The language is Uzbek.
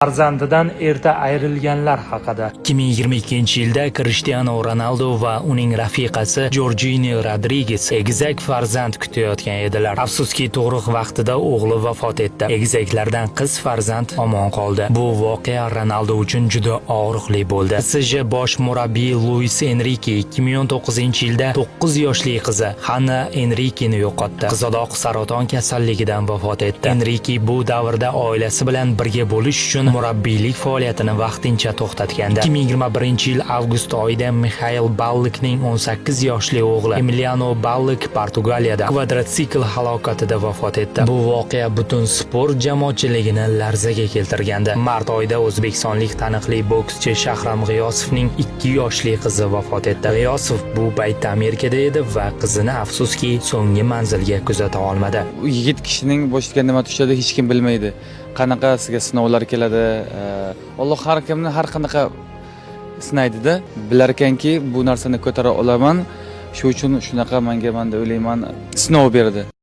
Farzandidan erta ayrilganlar haqida. 2022-yilda Krishtianu Ronaldu va uning rafiqasi Jorjina Rodriges egizak farzand kutayotgan edilar. Afsuski, tug'ruq vaqtida o'g'li vafot etdi. Egizaklardan qiz farzand omon qoldi. Bu voqea Ronaldu uchun juda og'riqli bo'ldi. PSG bosh murabbiyi Luis Enrike 2019-yilda 9 yoshli qizi Hanna Enrikeni yo'qotdi. Qizaloq saraton kasalligidan vafot etdi. Enrike bu davrda oilasi bilan birga bo'lish uchun murabbiylik faoliyatini vaqtincha to'xtatgandi. 2021-yil avgust oyida Mixail Ballikning 18 yoshli o'g'li Emiliano Ballik Portugaliyada kvadrotsikl halokatida vafot etdi. Bu voqea butun sport jamoatchiligini larzaga keltirgandi. Mart oyida o'zbekistonlik taniqli bokschi Shahram G'iyosovning 2 yoshli qizi vafot etdi. G'iyosov bu paytda Amerikada edi va qizini, afsuski, so'nggi manzilga kuzata olmadi. U yigit kishining boshiga nima tushadi, hech kim bilmaydi. Qanaqasiga sinovlar keladi. Alloh har kimni har qanaqa sinaydida. Bilar ekanki, bu narsani ko'tara olaman. Shu uchun shunaqa manga, man o'ylayman, sinov berdi.